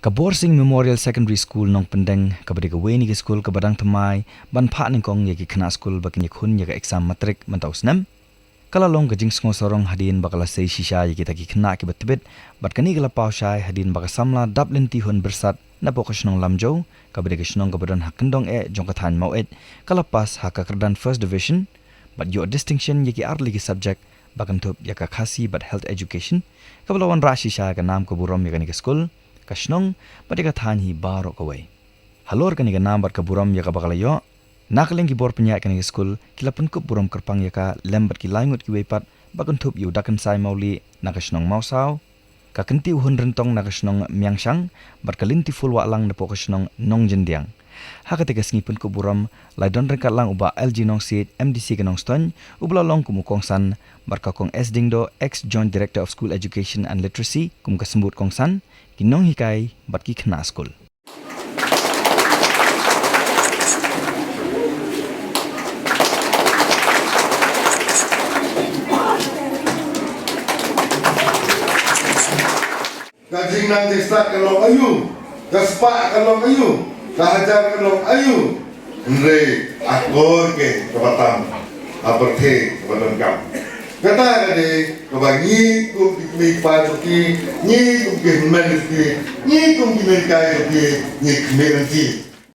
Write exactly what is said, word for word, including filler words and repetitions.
Ka Borsing Memorial Secondary School Nongpyndeng, kaba dei kawei na ki skul kaba dang thymmai ban phah nyngkong ïa ki khynnah skul ba kin ïakhun ïa ka exam matric mynta u snem, ka la long ka jingsngewsarong hadien ba ka la sei shisha ïa kita ki khynnah kiba tbit, bad kane ka la paw shai hadien ba ka samla dap lynti hun byrsat napoh ka shnong Lamjaw, kaba dei ka shnong kaba don ha kyndong eh jong ka thaiñ Maweit, ka la pass ha ka kyrdan First Division bad ïoh distinction ïa ki artylli ki subject, ba kynthup ïa ka Khasi bad Health Education, kaba la wanrah shisha ka nam ka burom ïa kane ka skul, ka shnong bad ïa ka thaiñ hi baroh kawei. Halor kane ka nam bad ka burom ïa kaba ka la ïoh, na ka liang ki bor pynïaid kane ka skul ki la pynkup burom kyrpang ïa ka lem bad ki lai ngut kiwei pat, ba kynthup ïa u Da Kynsai Mawlieh na ka shnong Mawsaw, ka Kynti u Hun Ryntong na ka shnong Miangshang, bad ka Lynti Phul Wahlang napoh ka shnong Nongjyndiang. Ha katei ka sngi pynkup burom, la don ryngkat lang u Bah L G Nongsiej, M D C ka Nongstoiñ, uba la long kum u kongsan, bad ka Kong S Diengdoh, ex Joint Director of School Education and Literacy, kum ka symbud kongsan, ki nonghikai bad ki khynnah skul. Ka jingnang jingstad ka long aïu, ka spah ka long aïu, ka hajar ka long aïu. Hynrei akor keiñ kaba tam ha pyrthei kaba donkam. Kata ka dei kaba ngi kum ki kmie ki kpa jong ki, ngi kum ki hynmen jong ki, ngi kum ki nonghikai jong ki, ngi khmih ryntih.